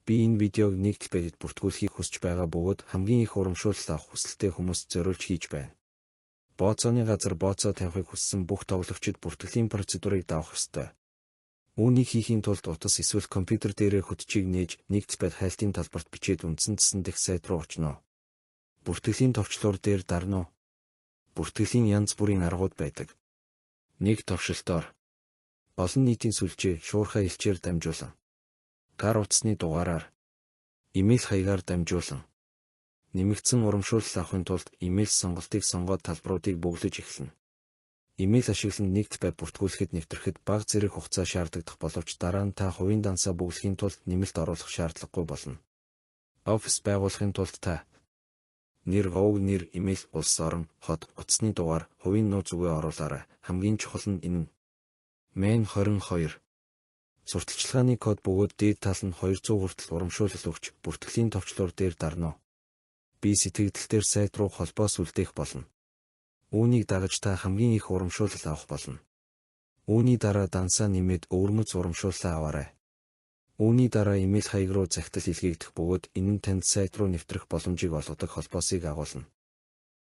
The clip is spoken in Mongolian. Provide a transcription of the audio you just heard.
Би энэ видеог нэгдэл байдлад бүртгүүлэхийг хүсэж байгаа бөгөөд хамгийн их урамшуулал авах хүсэлтэй хүмүүст зориулж хийж байна. Бооцооны газар бооцоо тавихыг хүссэн бүх тоглогчид бүртгэлийн процедурыг давах ёстой. Үүнийг хийхийн тулд утас эсвэл компьютер дээрээ хөтчийг нээж нэгдэл байд хайлтын талбарт бичээд үндсэн цэсэн дэх сайт руу очно. Бүртгэлийн товчлуур дээр дарна уу? Бүртгэлийн янз бүрийн аргууд байдаг. Нэг товшилтоор олон нийтийн сүлжээ шуурхай элчээр дамжуулан гар утасны дугаараар имэйл хаягаар дамжуулан нэмэгдсэн урамшуулал авахын тулд имэйл сонголтыг сонгоод талбаруудыг бөглөж эхэлнэ. Имэйл ашиглан нэгт бай бүртгүүлэхэд нэвтрэхэд бага зэрэг хугацаа шаардагдах боловч дараа нь та хувийн дансаа бөглөхийн тулд нэмэлт оруулах шаардлагагүй болно. Офис байгуулахын тулд та нэр, овг, нэр, имэйл, улс орон, хот, утасны дугаар, хувийн нууц үгээ оруулаарай. Хамгийн чухал нь энэ нь. Мэн 22 Сурталчилгааны код бөгөөд дээд тал нь 200 хүртэл урамшуулал өгч бүртгэлийн товчлуур дээр дарна уу? Би сэтгэгдэл дээр сайт руу холбоос үлдээх болно. Үүнийг дагаж та хамгийн их урамшуулал авах болно. Үүний дараа дансаа нэмээд өвөрмөц урамшууллаа аваарай. Үүний дараа имэйл хаяг руу захидал илгээгдэх бөгөөд энэ нь танд сайт руу нэвтрэх боломжийг олгодог холбоосыг агуулна.